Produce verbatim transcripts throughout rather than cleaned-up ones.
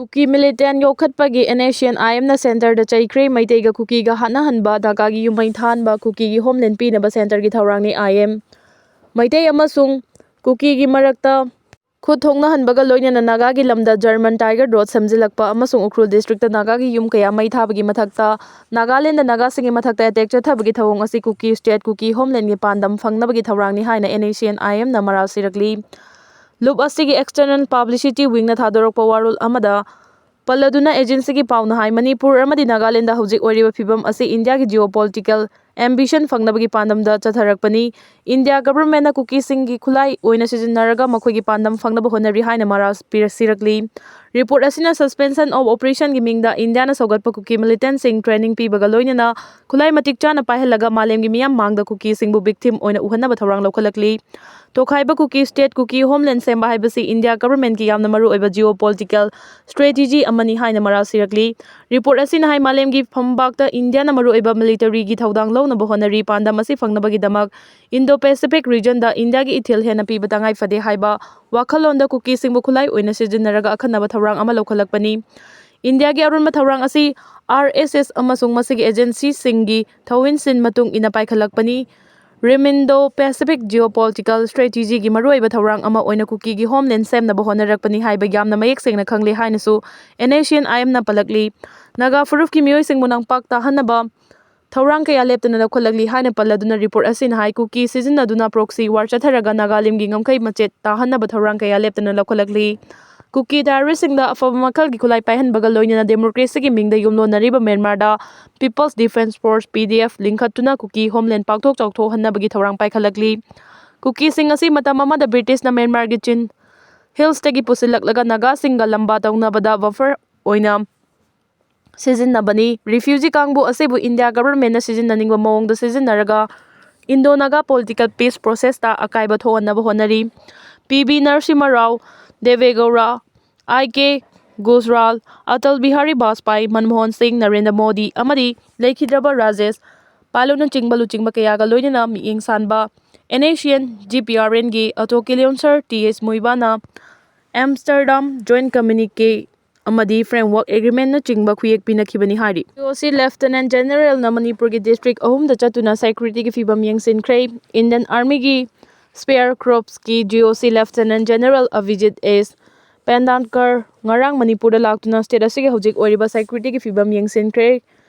ꯀꯨꯀꯤ ꯃꯤꯂꯤꯇꯦꯟ ꯌꯣꯛꯈꯠꯄꯒꯤ NSCN-IM-ꯅ centre-ꯗ ꯆꯩꯈ꯭ꯔꯦ꯫ ꯃꯩꯇꯩꯒ ꯀꯨꯀꯤꯒ ꯍꯥꯠꯅꯍꯟꯕ, ꯅꯥꯒꯥꯒꯤ ꯌꯨꯝ ꯃꯩ ꯊꯥꯍꯟꯕ, ꯀꯨꯀꯤꯒꯤ homeland ꯄꯤꯅꯕ centre-ꯒꯤ ꯊꯧꯔꯥꯡꯅꯤ IM꯫ ꯃꯩꯇꯩ ꯑꯃꯁꯨꯡ ꯀꯨꯀꯤꯒꯤ ꯃꯔꯛꯇ ꯈꯨꯠ ꯊꯣꯛꯅꯍꯟꯕꯒ ꯂꯣꯏꯅꯅ ꯅꯥꯒꯥꯒꯤ ꯂꯝꯗ German Tiger Road ꯁꯦꯝꯖꯤꯜꯂꯛꯄ ꯑꯃꯁꯨꯡ ꯎꯈ꯭ꯔꯨꯜ district-ꯇ ꯅꯥꯒꯥꯒꯤ ꯌꯨꯝ ꯀꯌꯥ ꯃꯩ ꯊꯥꯕꯒꯤ ꯃꯊꯛꯇ ꯅꯥꯒꯥꯂꯦꯟꯗ ꯅꯥꯒꯥꯁꯤꯡꯒꯤ ꯃꯊꯛꯇ attack ꯆꯠꯊꯕꯒꯤ ꯊꯧꯑꯣꯡ ꯑꯁꯤ ꯀꯨꯀꯤ state, ꯀꯨꯀꯤ homeland-ꯒꯤ ꯄꯥꯟꯗꯝ ꯐꯪꯅꯕꯒꯤ ꯊꯧꯔꯥꯡꯅꯤ ꯍꯥꯏꯅ NSCN-IM-ꯅ ꯃꯔꯥꯜ ꯁꯤꯔꯛꯂꯤ꯫ ꯂꯨꯞ ꯑꯁꯤꯒꯤ external publicity wing-ꯅ ꯊꯥꯗꯣꯔꯛꯄ ꯋꯥꯔꯣꯜ ꯑꯃꯗ ꯄꯜꯂꯗꯨꯅ agency-ꯒꯤ ꯄꯥꯎꯅ ꯍꯥꯏ, ꯃꯅꯤꯄꯨꯔ ꯑꯃꯗꯤ ꯅꯥꯒꯥꯂꯦꯟꯗ ꯍꯧꯖꯤꯛ ꯑꯣꯏꯔꯤꯕ ꯐꯤꯕꯝ ꯑꯁꯤ ꯏꯟꯗꯤꯌꯥꯒꯤ geopolitical ambition ꯐꯪꯅꯕꯒꯤ ꯄꯥꯟꯗꯝꯗ ꯆꯠꯊꯔꯛꯄꯅꯤ꯫ ꯏꯟꯗꯤꯌꯥ government-ꯅ ꯀꯨꯀꯤꯁꯤꯡꯒꯤ ꯈꯨꯠꯂꯥꯏ ꯑꯣꯏꯅ ꯁꯤꯖꯤꯟꯅꯔꯒ ꯃꯈꯣꯏꯒꯤ ꯄꯥꯟꯗꯝ ꯐꯪꯅꯕ ꯍꯣꯠꯅꯔꯤ ꯍꯥꯏꯅ ꯃꯔꯥꯜ ꯄꯤꯔ-, ꯁꯤꯔꯛꯂꯤ꯫ Report ꯑꯁꯤꯅ suspension of operation-ꯒꯤ ꯃꯤꯡꯗ ꯏꯟꯗꯤꯌꯥꯅ ꯁꯧꯒꯠꯄ ꯀꯨꯀꯤ militant-ꯁꯤꯡ training ꯄꯤꯕꯒ ꯂꯣꯏꯅꯅ ꯈꯨꯠꯂꯥꯏ ꯃꯇꯤꯛ ꯆꯥꯅ ꯄꯥꯏꯍꯜꯂꯒ ꯃꯥꯂꯦꯝꯒꯤ ꯃꯤꯌꯥꯝ ꯃꯥꯡꯗ ꯀꯨꯀꯤꯁꯤꯡꯕꯨ victim ꯑꯣꯏꯅ ꯎꯍꯟꯅꯕ ꯊꯧꯔꯥꯡ ꯂꯧꯈꯠꯂꯛꯂꯤ꯫ ꯇꯣꯈꯥꯏꯕ ꯀꯨꯀꯤ state, ꯀꯨꯀꯤ homeland ꯁꯦꯝꯕ ꯍꯥꯏꯕꯁꯤ ꯏꯟꯗꯤꯌꯥ government-ꯀꯤ ꯌꯥꯝꯅ ꯃꯔꯨꯑꯣꯏꯕ geopolitical strategy ꯑꯃꯅꯤ ꯍꯥꯏꯅ ꯃꯔꯥꯜ ꯁꯤꯔꯛꯂꯤ꯫ Report ꯑꯁꯤꯅ ꯍꯥꯏ, ꯃꯥꯂꯦꯝꯒꯤ ꯐꯝꯕꯥꯛꯇ ꯏꯟꯗꯤꯌꯥꯅ ꯃꯔꯨꯑꯣꯏꯕ military-ꯒꯤ ꯊꯧꯗꯥꯡ ꯂꯧꯅꯕ ꯍꯣꯠꯅꯔꯤ꯫ ꯄꯥꯟꯗꯝ ꯑꯁꯤ ꯐꯪꯅꯕꯒꯤꯗꯃꯛ Indo-Pacific region-ꯗ ꯏꯟꯗꯤꯌꯥꯒꯤ ꯏꯊꯤꯜ ꯍꯦꯟꯅ ꯄꯤꯕ ꯇꯉꯥꯏ ꯐꯗꯦ ꯍꯥꯏꯕ ꯋꯥꯈꯜꯂꯣꯟꯗ ꯀꯨꯀꯤꯁꯤꯡꯕꯨ ꯈꯨꯠꯂꯥꯏ ꯑꯣꯏꯅ ꯁꯤꯖꯤꯟꯅꯔꯒ ꯑꯈꯟꯅꯕ ꯊꯧꯔꯥꯡ ꯑꯃ ꯂꯧꯈꯠꯂꯛꯄꯅꯤ꯫ ꯏꯟꯗꯤꯌꯥꯒꯤ ꯑꯔꯨꯟꯕ ꯊꯧꯔꯥꯡ ꯑꯁꯤ RSS ꯑꯃꯁꯨꯡ ꯃꯁꯤꯒꯤ agency-ꯁꯤꯡꯒꯤ ꯊꯧꯑꯣꯏꯟꯁꯤꯡ ꯃꯇꯨꯡ ꯏꯟꯅ ꯄꯥꯏꯈꯠꯂꯛꯄꯅꯤ꯫ Rem Indo-Pacific geopolitical strategy-ꯒꯤ ꯃꯔꯨꯑꯣꯏꯕ ꯊꯧꯔꯥꯡ ꯑꯃ ꯑꯣꯏꯅ ꯀꯨꯀꯤꯒꯤ homeland ꯁꯦꯝꯅꯕ ꯍꯣꯠꯅꯔꯛꯄꯅꯤ ꯍꯥꯏꯕ ꯌꯥꯝꯅ ꯃꯌꯦꯛ ꯁꯦꯡꯅ ꯈꯪꯂꯦ ꯍꯥꯏꯅꯁꯨ NSCN-IM-ꯅ ꯄꯜꯂꯛꯂꯤ꯫ ꯅꯥꯒꯥ ꯐꯨꯔꯨꯞꯀꯤ ꯃꯤꯑꯣꯏꯁꯤꯡꯕꯨ ꯅꯝꯄꯥꯛ ꯇꯥꯍꯟꯅꯕ ꯊꯧꯔꯥꯡ ꯀꯌꯥ ꯂꯦꯞꯇꯅ ꯂꯧꯈꯠꯂꯛꯂꯤ ꯍꯥꯏꯅ ꯄꯜꯂꯗꯨꯅ report ꯑꯁꯤꯅ ꯍꯥꯏ, ꯀꯨꯀꯤ ꯁꯤꯖꯤꯟꯅꯗꯨꯅ proxy war ꯆꯠꯊꯔꯒ ꯅꯥꯒꯥꯂꯦꯟꯒꯤ ꯉꯝꯈꯩ ꯃꯆꯦꯠ ꯇꯥꯍꯟꯅꯕ ꯊꯧꯔꯥꯡ ꯀꯌꯥ ꯂꯦꯞꯇꯅ ꯂꯧꯈꯠꯂꯛꯂꯤ꯫ ꯀꯨꯀꯤ terrorist-ꯁꯤꯡꯗ ꯑꯐꯕ ꯃꯈꯜꯒꯤ ꯈꯨꯠꯂꯥꯏ ꯄꯥꯏꯍꯟꯕꯒ ꯂꯣꯏꯅꯅ democracy-ꯒꯤ ꯃꯤꯡꯗ ꯌꯨꯝꯂꯣꯟꯅꯔꯤꯕ ꯃ꯭ꯌꯥꯟꯃꯥꯔꯗ People's Defence Force, PDF, ꯂꯤꯡꯈꯠꯇꯨꯅ ꯀꯨꯀꯤ homeland ꯄꯥꯛꯊꯣꯛ ꯆꯥꯎꯊꯣꯛꯍꯟꯅꯕꯒꯤ ꯊꯧꯔꯥꯡ ꯄꯥꯏꯈꯠꯂꯛꯂꯤ꯫ ꯀꯨꯀꯤꯁꯤꯡ ꯑꯁꯤ ꯃꯇꯝ ꯑꯃꯗ British-ꯅ ꯃ꯭ꯌꯥꯟꯃꯥꯔꯒꯤ ꯆꯤꯟ hills-ꯇꯒꯤ ꯄꯨꯁꯤꯜꯂꯛꯂꯒ ꯅꯥꯒꯥꯁꯤꯡꯒ ꯂꯝꯕꯥ ꯇꯧꯅꯕꯗ buffer ꯑꯣꯏꯅ ꯁꯤꯖꯤꯟꯅꯕꯅꯤ꯫ Refugee ꯀꯥꯡꯕꯨ ꯑꯁꯤꯕꯨ ꯏꯟꯗꯤꯌꯥ government-ꯅ ꯁꯤꯖꯤꯟꯅꯅꯤꯡꯕ ꯃꯑꯣꯡꯗ ꯁꯤꯖꯤꯟꯅꯔꯒ Indo-Naga political peace process-ꯇ ꯑꯀꯥꯏꯕ ꯊꯣꯛꯍꯟꯅꯕ ꯍꯣꯠꯅꯔꯤ꯫ ꯄꯤ ꯕꯤ ꯅꯔꯁꯤꯃ ꯔꯥꯎ, ꯗꯦꯕꯦ ꯒꯧꯔꯥ, ꯑꯥꯏ ꯀꯦ ꯒꯨꯖꯔꯥꯜ, ꯑꯇꯜ ꯕꯤꯍꯥꯔꯤ ꯕꯥꯖꯄꯥꯏ, ꯃꯟꯃꯣꯍꯟ ꯁꯤꯡ, ꯅꯔꯦꯟꯗ꯭ꯔ ꯃꯣꯗꯤ ꯑꯃꯗꯤ ꯂꯩꯈꯤꯗ꯭ꯔꯕ ꯔꯥꯖꯦꯁ ꯄꯥꯂꯨꯅꯆꯤꯡꯕ ꯂꯨꯆꯤꯡꯕ ꯀꯌꯥꯒ ꯂꯣꯏꯅꯅ ꯃꯤꯠꯌꯦꯡ ꯁꯥꯟꯕ NSCN GPRN-ꯒꯤ ꯑꯇꯣ ꯀꯤꯂꯤꯌꯣꯟꯁꯔ ꯇꯤ ꯑꯦꯁ ꯃꯨꯏꯕꯥꯅ Amsterdam Joint Communique ꯑꯃꯗꯤ Framework Agreement ꯅꯆꯤꯡꯕ ꯈꯨꯌꯦꯛ ꯄꯤꯅꯈꯤꯕꯅꯤ ꯍꯥꯏꯔꯤ꯫ ꯖꯤ ꯑꯣ ꯁꯤ Lieutenant General ꯅ ꯃꯅꯤꯄꯨꯔꯒꯤ district ꯑꯍꯨꯝꯗ ꯆꯠꯇꯨꯅ security ꯒꯤ ꯐꯤꯕꯝ ꯌꯦꯡꯁꯤꯟꯈ꯭ꯔꯦ꯫ Indian Army ꯒꯤ Spear Corps ꯀꯤ ꯖꯤ ꯑꯣ ꯁꯤ Lieutenant General ꯑꯚꯤꯖꯤꯠ ꯑꯦꯁ ꯄꯦꯟꯗꯥꯟꯀꯔ ꯉꯔꯥꯡ ꯃꯅꯤꯄꯨꯔꯗ ꯂꯥꯛꯇꯨꯅ state ꯑꯁꯤꯒꯤ ꯍꯧꯖꯤꯛ ꯑꯣꯏꯔꯤꯕ security ꯒꯤ ꯐꯤꯕꯝ ꯌꯦꯡꯁꯤꯟꯈ꯭ꯔꯦ꯫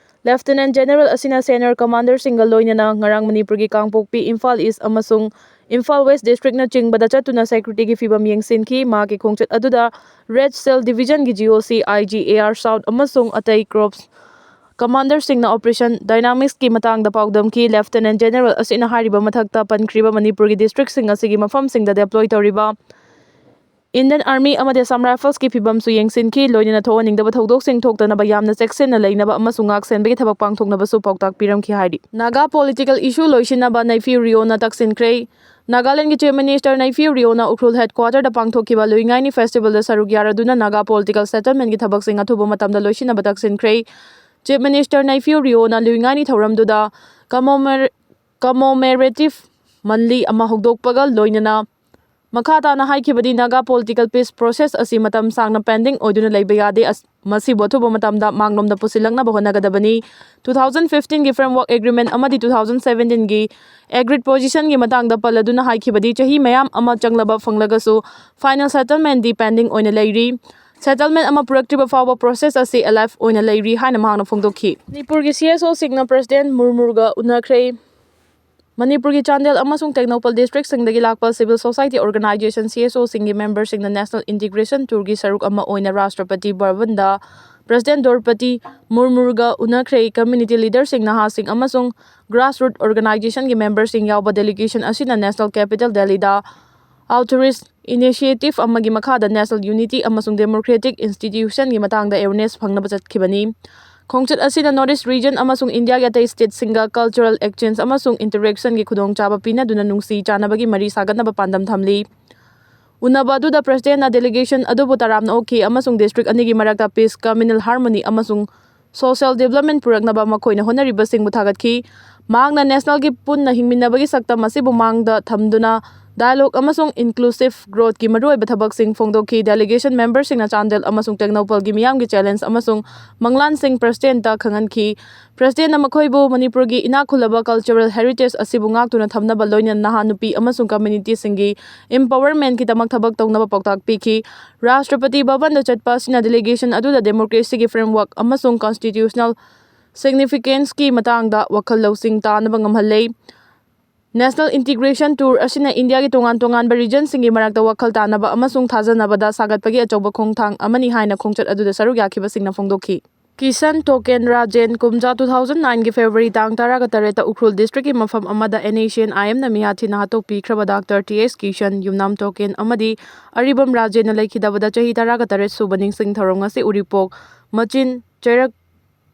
Lieutenant General ꯑꯁꯤꯅ senior commander ꯁꯤꯡꯒ ꯂꯣꯏꯅꯅ ꯉꯔꯥꯡ ꯃꯅꯤꯄꯨꯔꯒꯤ ꯀꯥꯡꯄꯣꯛꯄꯤ, ꯏꯝꯐꯥꯜ East ꯑꯃꯁꯨꯡ ꯏꯝꯐꯥꯜ West district ꯅꯆꯤꯡꯕꯗ ꯆꯠꯇꯨꯅ security ꯒꯤ ꯐꯤꯕꯝ ꯌꯦꯡꯁꯤꯟꯈꯤ꯫ ꯃꯍꯥꯛꯀꯤ ꯈꯣꯡꯆꯠ ꯑꯗꯨꯗ Red Cell Division ꯒꯤ ꯖꯤ ꯑꯣ ꯁꯤ, ꯑꯥꯏ ꯖꯤ ꯑꯦ ꯑꯥꯔ South ꯑꯃꯁꯨꯡ ꯑꯇꯩ corps commander ꯁꯤꯡꯅ operation dynamics ꯀꯤ ꯃꯇꯥꯡꯗ ꯄꯥꯎꯗꯝꯈꯤ꯫ Lieutenant General ꯑꯁꯤꯅ ꯍꯥꯏꯔꯤꯕ ꯃꯊꯛꯇ ꯄꯟꯈ꯭ꯔꯤꯕ ꯃꯅꯤꯄꯨꯔꯒꯤ district ꯁꯤꯡ ꯑꯁꯤꯒꯤ ꯃꯐꯝꯁꯤꯡꯗ deploy ꯇꯧꯔꯤꯕ Indian Army ꯑꯃꯗꯤ Assam Rifles ꯀꯤ ꯐꯤꯕꯝꯁꯨ ꯌꯦꯡꯁꯤꯟꯈꯤ꯫ ꯂꯣꯏꯅꯅ ꯊꯣꯛꯍꯟꯅꯤꯡꯗꯕ ꯊꯧꯗꯣꯛꯁꯤꯡ ꯊꯣꯛꯇꯅꯕ ꯌꯥꯝꯅ ꯆꯦꯛꯁꯤꯟꯅ ꯂꯩꯅꯕ ꯑꯃꯁꯨꯡ ꯉꯥꯛ ꯁꯦꯟꯕꯒꯤ ꯊꯕꯛ ꯄꯥꯡꯊꯣꯛꯅꯕꯁꯨ ꯄꯥꯎꯇꯥꯛ ꯄꯤꯔꯝꯈꯤ ꯍꯥꯏꯔꯤ꯫ ꯅꯥꯒꯥ political issue ꯂꯣꯏꯁꯤꯟꯅꯕ ꯅꯩꯐꯤꯎ ꯔꯤꯑꯣꯅ ꯇꯛꯁꯤꯟꯈ꯭ꯔꯦ꯫ ꯅꯥꯒꯥꯂꯦꯟꯒꯤ Chief Minister ꯅꯩꯐꯤꯎ ꯔꯤꯑꯣꯅ ꯎꯈ꯭ꯔꯨꯜ headquarter ꯗ ꯄꯥꯡꯊꯣꯛꯈꯤꯕ ꯂꯨꯏꯉꯥꯏꯅꯤ festival ꯗ ꯁꯔꯨꯛ ꯌꯥꯔꯗꯨꯅ ꯅꯥꯒꯥ political settlement ꯀꯤ ꯊꯕꯛꯁꯤꯡ ꯑꯊꯨꯕ ꯃꯇꯝꯗ ꯂꯣꯏꯁꯤꯟꯅꯕ ꯇꯛꯁꯤꯟꯈ꯭ꯔꯦ꯫ Chief Minister ꯅꯩꯐꯤꯎ ꯔꯤꯑꯣꯅ ꯂꯨꯏꯉꯥꯏꯅꯤ ꯊꯧꯔꯝꯗꯨꯗ commemorative ꯃꯟꯂꯤ ꯑꯃ ꯍꯧꯗꯣꯛꯄꯒ ꯂꯣꯏꯅꯅ ꯃꯈꯥ ꯇꯥꯅ ꯍꯥꯏꯈꯤꯕꯗꯤ, ꯅꯥꯒꯥ political peace process ꯑꯁꯤ ꯃꯇꯝ ꯁꯥꯡꯅ pending ꯑꯣꯏꯗꯨꯅ ꯂꯩꯕ ꯌꯥꯗꯦ꯫ ꯑꯁ-, ꯃꯁꯤꯕꯨ ꯑꯊꯨꯕ ꯃꯇꯝꯗ ꯃꯥꯡꯂꯣꯝꯗ ꯄꯨꯁꯤꯜꯂꯛꯅꯕ ꯍꯣꯠꯅꯒꯗꯕꯅꯤ꯫ Two thousand fifteen ꯒꯤ Framework Agreement ꯑꯃꯗꯤ two thousand seventeen ꯒꯤ agreed position ꯒꯤ ꯃꯇꯥꯡꯗ ꯄꯜꯂꯗꯨꯅ ꯍꯥꯏꯈꯤꯕꯗꯤ, ꯆꯍꯤ ꯃꯌꯥꯝ ꯑꯃ ꯆꯪꯂꯕ ꯐꯪꯂꯒꯁꯨ final settlement ꯗꯤ pending ꯑꯣꯏꯅ ꯂꯩꯔꯤ꯫ Settlement ꯑꯃ ꯄꯨꯔꯛꯇ꯭ꯔꯤꯕ ꯐꯥꯎꯕ process ꯑꯁꯤ alive ꯑꯣꯏꯅ ꯂꯩꯔꯤ ꯍꯥꯏꯅ ꯃꯍꯥꯛꯅ ꯐꯣꯡꯗꯣꯛꯈꯤ꯫ ꯃꯅꯤꯄꯨꯔꯒꯤ ꯁꯤ ꯑꯦꯁ ꯑꯣ ꯁꯤꯡꯅ President ꯃꯨꯔꯃꯨꯔꯒ ꯎꯅꯈ꯭ꯔꯦ꯫ ꯃꯅꯤꯄꯨꯔꯒꯤ ꯆꯥꯟꯗꯦꯜ ꯑꯃꯁꯨꯡ ꯇꯦꯡꯅꯧꯄꯜ district ꯁꯤꯡꯗꯒꯤ ꯂꯥꯛꯄ civil society organization, C S ꯑꯣ ꯁꯤꯡꯒꯤ member ꯁꯤꯡꯅ National Integration Tour ꯒꯤ ꯁꯔꯨꯛ ꯑꯃ ꯑꯣꯏꯅ ꯔꯥꯁꯇ꯭ꯔꯄꯇꯤ ꯚꯕꯟꯗ President ꯗ꯭ꯔꯧꯄꯗꯤ ꯃꯨꯔꯃꯨꯔꯒ ꯎꯅꯈ꯭ꯔꯦ꯫ Community leader ꯁꯤꯡ, ꯅꯍꯥꯁꯤꯡ ꯑꯃꯁꯨꯡ grassroot organization ꯒꯤ member ꯁꯤꯡ ꯌꯥꯎꯕ delegation ꯑꯁꯤꯅ National Capital Delhi ꯗ Altruist Initiative ꯑꯃꯒꯤ ꯃꯈꯥꯗ National Unity ꯑꯃꯁꯨꯡ Democratic Institution ꯒꯤ ꯃꯇꯥꯡꯗ awareness ꯐꯪꯅꯕ ꯆꯠꯈꯤꯕꯅꯤ꯫ ꯈꯣꯡꯆꯠ ꯑꯁꯤꯅ North East region ꯑꯃꯁꯨꯡ ꯏꯟꯗꯤꯌꯥꯒꯤ ꯑꯇꯩ state ꯁꯤꯡꯒ cultural exchange ꯑꯃꯁꯨꯡ interaction ꯒꯤ ꯈꯨꯗꯣꯡꯆꯥꯕ ꯄꯤꯅꯗꯨꯅ ꯅꯨꯡꯁꯤ ꯆꯥꯟꯅꯕꯒꯤ ꯃꯔꯤ ꯁꯥꯒꯠꯅꯕ ꯄꯥꯟꯗꯝ ꯊꯝꯂꯤ꯫ ꯎꯅꯕ ꯑꯗꯨꯗ President ꯅ delegation ꯑꯗꯨꯕꯨ ꯇꯔꯥꯝꯅ ꯑꯣꯛꯈꯤ ꯑꯃꯁꯨꯡ district ꯑꯅꯤꯒꯤ ꯃꯔꯛꯇ peace, communal harmony ꯑꯃꯁꯨꯡ social development ꯄꯨꯔꯛꯅꯕ ꯃꯈꯣꯏꯅ ꯍꯣꯠꯅꯔꯤꯕꯁꯤꯡꯕꯨ ꯊꯥꯒꯠꯈꯤ꯫ ꯃꯍꯥꯛꯅ national ꯒꯤ ꯄꯨꯟꯅ ꯍꯤꯡꯃꯤꯟꯅꯕꯒꯤ ꯁꯛꯇꯝ ꯑꯁꯤꯕꯨ ꯃꯥꯡꯗ ꯊꯝꯗꯨꯅ dialogue ꯑꯃꯁꯨꯡ inclusive growthꯀꯤ ꯃꯔꯨꯑꯣꯏꯕ ꯊꯕꯛꯁꯤꯡ ꯐꯣꯡꯗꯣꯛꯈꯤ꯫ Delegation memberꯁꯤꯡꯅ ꯆꯥꯟꯗꯦꯜ ꯑꯃꯁꯨꯡ ꯇꯦꯡꯅꯧꯄꯜꯒꯤ ꯃꯤꯌꯥꯝꯒꯤ challenge ꯑꯃꯁꯨꯡ ꯃꯪꯂꯥꯟꯁꯤꯡ Presidentꯇ ꯈꯪꯍꯟꯈꯤ꯫ Presidentꯅ ꯃꯈꯣꯏꯕꯨ ꯃꯅꯤꯄꯨꯔꯒꯤ ꯏꯅꯥꯛ ꯈꯨꯜꯂꯕ cultural heritage ꯑꯁꯤꯕꯨ ꯉꯥꯛꯇꯨꯅ ꯊꯝꯅꯕ, ꯂꯣꯏꯅꯅ ꯅꯍꯥ ꯅꯨꯄꯤ ꯑꯃꯁꯨꯡ communityꯁꯤꯡꯒꯤ empowermentꯀꯤꯗꯃꯛ ꯊꯕꯛ ꯇꯧꯅꯕ ꯄꯥꯎꯇꯥꯛ ꯄꯤꯈꯤ꯫ Rashtrapati Bhavanꯗ ꯆꯠꯄ ꯑꯁꯤꯅ delegation ꯑꯗꯨꯗ democracyꯒꯤ framework ꯑꯃꯁꯨꯡ constitutional significanceꯀꯤ ꯃꯇꯥꯡꯗ ꯋꯥꯈꯜ ꯂꯧꯁꯤꯡ ꯇꯥꯅꯕ ꯉꯝꯍꯜꯂꯦ꯫ National Integration Tour ꯑꯁꯤꯅ ꯏꯟꯗꯤꯌꯥꯒꯤ ꯇꯣꯉꯥꯟ ꯇꯣꯉꯥꯟꯕ regionꯁꯤꯡꯒꯤ ꯃꯔꯛꯇ ꯋꯥꯈꯜ ꯇꯥꯅꯕ ꯑꯃꯁꯨꯡ ꯊꯥꯖꯅꯕꯗ ꯁꯥꯒꯠꯄꯒꯤ ꯑꯆꯧꯕ ꯈꯣꯡꯊꯥꯡ ꯑꯃꯅꯤ ꯍꯥꯏꯅ ꯈꯣꯡꯆꯠ ꯑꯗꯨꯗ ꯁꯔꯨꯛ ꯌꯥꯈꯤꯕꯁꯤꯡꯅ ꯐꯣꯡꯗꯣꯛꯈꯤ꯫ Kishan Token Rajen, ꯀꯨꯝꯖꯥ, two thousand nineꯒꯤ February ꯇꯥꯡ ꯇꯔꯥꯒ ꯇꯔꯦꯠꯇ ꯎꯈ꯭ꯔꯨꯜ districtꯀꯤ ꯃꯐꯝ ꯑꯃꯗ NSCN-IMꯅ ꯃꯤꯍꯥꯠ ꯊꯤꯅ ꯍꯥꯠꯇꯣꯛꯄꯤꯈ꯭ꯔꯕ Doctor T S Kishan, ꯌꯨꯝꯅꯥꯝ Token ꯑꯃꯗꯤ ꯑꯔꯤꯕꯝ ꯔꯥꯖꯦꯟꯅ ꯂꯩꯈꯤꯗꯕꯗ ꯆꯍꯤ ꯇꯔꯥꯒ ꯇꯔꯦꯠ ꯁꯨꯕ ꯅꯤꯡꯁꯤꯡ ꯊꯧꯔꯝ ꯉꯁꯤ ꯎꯔꯤꯄꯣꯛ ꯃꯆꯤꯟ ꯆꯩꯔꯛ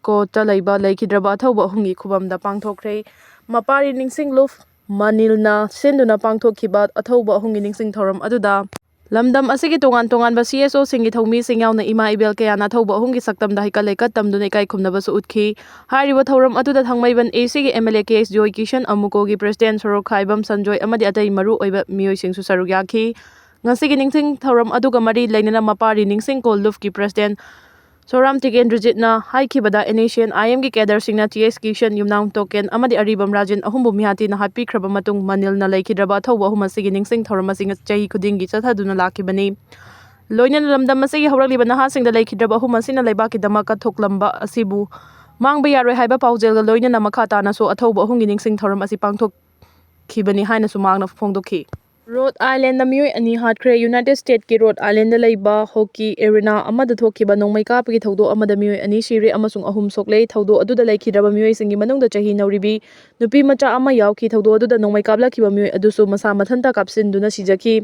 ꯀꯣꯠꯇ ꯂꯩꯕ ꯂꯩꯈꯤꯗ꯭ꯔꯕ ꯑꯊꯧꯕ ꯑꯍꯨꯝꯒꯤ ꯈꯨꯕꯝꯗ ꯄꯥꯡꯊꯣꯛꯈ꯭ꯔꯦ꯫ ꯃꯄꯥꯔꯤ ꯅꯤꯡꯁꯤꯡꯂꯨꯞ ꯃꯅꯤꯜꯅ ꯁꯤꯟꯗꯨꯅ ꯄꯥꯡꯊꯣꯛꯈꯤꯕ ꯑꯊꯧꯕ ꯑꯍꯨꯝꯒꯤ ꯅꯤꯡꯁꯤꯡ ꯊꯧꯔꯝ ꯑꯗꯨꯗ ꯂꯝꯗꯝ ꯑꯁꯤꯒꯤ ꯇꯣꯉꯥꯟ ꯇꯣꯉꯥꯟꯕ CSOꯁꯤꯡꯒꯤ ꯊꯧꯃꯤꯁꯤꯡ ꯌꯥꯎꯅ ꯏꯃꯥ ꯏꯕꯦꯜ ꯀꯌꯥꯅ ꯑꯊꯧꯕ ꯑꯍꯨꯝꯒꯤ ꯁꯛꯇꯝꯗ ꯍꯩꯀꯠ ꯂꯩꯀꯠ ꯇꯝꯗꯨꯅ ꯏꯀꯥꯏ ꯈꯨꯝꯅꯕꯁꯨ ꯎꯠꯈꯤ꯫ ꯍꯥꯏꯔꯤꯕ ꯊꯧꯔꯝ ꯑꯗꯨꯗ ꯊꯥꯡꯃꯩꯕꯟ ACꯒꯤ MLA K S Joy Kishan, ꯑꯃꯨꯀꯣꯒꯤ President ꯁꯣꯔꯣꯛꯈꯥꯏꯕꯝ ꯁꯟꯖꯣꯏ ꯑꯃꯗꯤ ꯑꯇꯩ ꯃꯔꯨ ꯑꯣꯏꯕ ꯃꯤꯑꯣꯏꯁꯤꯡꯁꯨ ꯁꯔꯨꯛ ꯌꯥꯈꯤ꯫ ꯉꯁꯤꯒꯤ ꯅꯤꯡꯁꯤꯡ ꯊꯧꯔꯝ ꯑꯗꯨꯒ ꯃꯔꯤ ꯂꯩꯅꯅ ꯃꯄꯥꯔꯤ ꯅꯤꯡꯁꯤꯡ ꯀꯣꯜ ꯂꯨꯞꯀꯤ President ꯁꯣꯔꯥꯝ ꯇꯤꯀꯦꯟꯗ꯭ꯔꯖꯤꯠꯅ ꯍꯥꯏꯈꯤꯕꯗ, NSCN-IMꯒꯤ cadreꯁꯤꯡꯅ T S Kishan, Yumnam Token ꯑꯃꯗꯤ ꯑꯔꯤꯕꯝ ꯔꯥꯖꯦꯟ ꯑꯍꯨꯝꯕꯨ ꯃꯤꯍꯥꯠ ꯊꯤꯅ ꯍꯥꯠꯄꯤꯈ꯭ꯔꯕ ꯃꯇꯨꯡ, ꯃꯅꯤꯜꯅ ꯂꯩꯈꯤꯗ꯭ꯔꯕ ꯑꯊꯧꯕ ꯑꯍꯨꯝ ꯑꯁꯤꯒꯤ ꯅꯤꯡꯁꯤꯡ ꯊꯧꯔꯝ ꯑꯁꯤ ꯆꯍꯤ ꯈꯨꯗꯤꯡꯒꯤ ꯆꯠꯊꯗꯨꯅ ꯂꯥꯛꯈꯤꯕꯅꯤ꯫ ꯂꯣꯏꯅꯅ ꯂꯝꯗꯝ ꯑꯁꯤꯒꯤ ꯍꯧꯔꯛꯂꯤꯕ ꯅꯍꯥꯁꯤꯡꯗ ꯂꯩꯈꯤꯗ꯭ꯔꯕ ꯑꯍꯨꯝ ꯑꯁꯤꯅ ꯂꯩꯕꯥꯛꯀꯤꯗꯃꯛ ꯀꯠꯊꯣꯛꯂꯝꯕ ꯑꯁꯤꯕꯨ ꯃꯥꯡꯕ ꯌꯥꯔꯣꯏ ꯍꯥꯏꯕ ꯄꯥꯎꯖꯦꯜꯒ ꯂꯣꯏꯅꯅ ꯃꯈꯥ ꯇꯥꯅꯁꯨ ꯑꯊꯧꯕ ꯑꯍꯨꯝꯒꯤ ꯅꯤꯡꯁꯤꯡ ꯊꯧꯔꯝ ꯑꯁꯤ ꯄꯥꯡꯊꯣꯛꯈꯤꯕꯅꯤ ꯍꯥꯏꯅꯁꯨ ꯃꯍꯥꯛꯅ ꯐꯣꯡꯗꯣꯛꯈꯤ꯫ ꯔꯣꯗ ꯑꯥꯏꯂꯦꯟꯗ ꯃꯤꯑꯣꯏ ꯑꯅꯤ ꯍꯥꯠꯈ꯭ꯔꯦ꯫ United Statesꯀꯤ ꯔꯣꯗ ꯑꯥꯏꯂꯦꯟꯗ ꯂꯩꯕ hockey arena ꯑꯃꯗ ꯊꯣꯛꯈꯤꯕ ꯅꯣꯡꯃꯩ ꯀꯥꯞꯄꯒꯤ ꯊꯧꯗꯣꯛ ꯑꯃꯗ ꯃꯤꯑꯣꯏ ꯑꯅꯤ ꯁꯤꯔꯦ ꯑꯃꯁꯨꯡ ꯑꯍꯨꯝ ꯁꯣꯛꯂꯦ꯫ ꯊꯧꯗꯣꯛ ꯑꯗꯨꯗ ꯂꯩꯈꯤꯗ꯭ꯔꯕ ꯃꯤꯑꯣꯏꯁꯤꯡꯒꯤ ꯃꯅꯨꯡꯗ ꯆꯍꯤ ꯅꯧꯔꯤꯕꯤ ꯅꯨꯄꯤ ꯃꯆꯥ ꯑꯃ ꯌꯥꯎꯈꯤ꯫ ꯊꯧꯗꯣꯛ ꯑꯗꯨꯗ ꯅꯣꯡꯃꯩ ꯀꯥꯞꯂꯛꯈꯤꯕ ꯃꯤꯑꯣꯏ ꯑꯗꯨꯁꯨ ꯃꯁꯥ ꯃꯊꯟꯇ ꯀꯥꯞꯁꯤꯟꯗꯨꯅ ꯁꯤꯖꯈꯤ꯫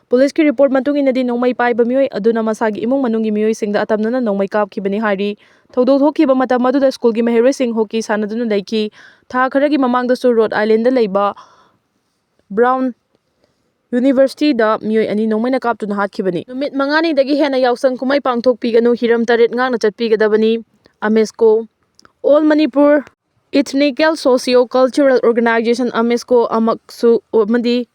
ꯄꯨꯂꯤꯁꯀꯤ report ꯃꯇꯨꯡ ꯏꯟꯅꯗꯤ, ꯅꯣꯡꯃꯩ ꯄꯥꯏꯕ ꯃꯤꯑꯣꯏ ꯑꯗꯨꯅ ꯃꯁꯥꯒꯤ ꯏꯃꯨꯡ ꯃꯅꯨꯡꯒꯤ ꯃꯤꯑꯣꯏꯁꯤꯡꯗ ꯑꯇꯝꯅꯅ ꯅꯣꯡꯃꯩ ꯀꯥꯞꯈꯤꯕꯅꯤ ꯍꯥꯏꯔꯤ꯫ ꯊꯧꯗꯣꯛ ꯊꯣꯛꯈꯤꯕ ꯃꯇꯝ ꯑꯗꯨꯗ ꯁ꯭ꯀꯨꯜꯒꯤ ꯃꯍꯩꯔꯣꯏꯁꯤꯡ hockey ꯁꯥꯟꯅꯗꯨꯅ ꯂꯩꯈꯤ꯫ ꯊꯥ ꯈꯔꯒꯤ ꯃꯃꯥꯡꯗꯁꯨ ꯔꯣꯗ ꯑꯥꯏꯂꯦꯟꯗ ꯂꯩꯕ Brown Universityꯗ ꯃꯤꯑꯣꯏ ꯑꯅꯤ ꯅꯣꯡꯃꯩꯅ ꯀꯥꯞꯇꯨꯅ ꯍꯥꯠꯈꯤꯕꯅꯤ꯫ ꯅꯨꯃꯤꯠ ꯃꯉꯥꯅꯤꯗꯒꯤ ꯍꯦꯟꯅ ꯌꯥꯎꯁꯪ ꯀꯨꯝꯍꯩ ꯄꯥꯡꯊꯣꯛꯄꯤꯒꯅꯨ, ꯍꯤꯔꯝ ꯇꯔꯦꯠ ꯉꯥꯛꯅ ꯆꯠꯄꯤꯒꯗꯕꯅꯤ꯫ AMESCO, All Manipur Ethnical Socio-Cultural Organization, AMESCO, ꯑꯃꯛꯁꯨ ꯑꯃꯗꯤ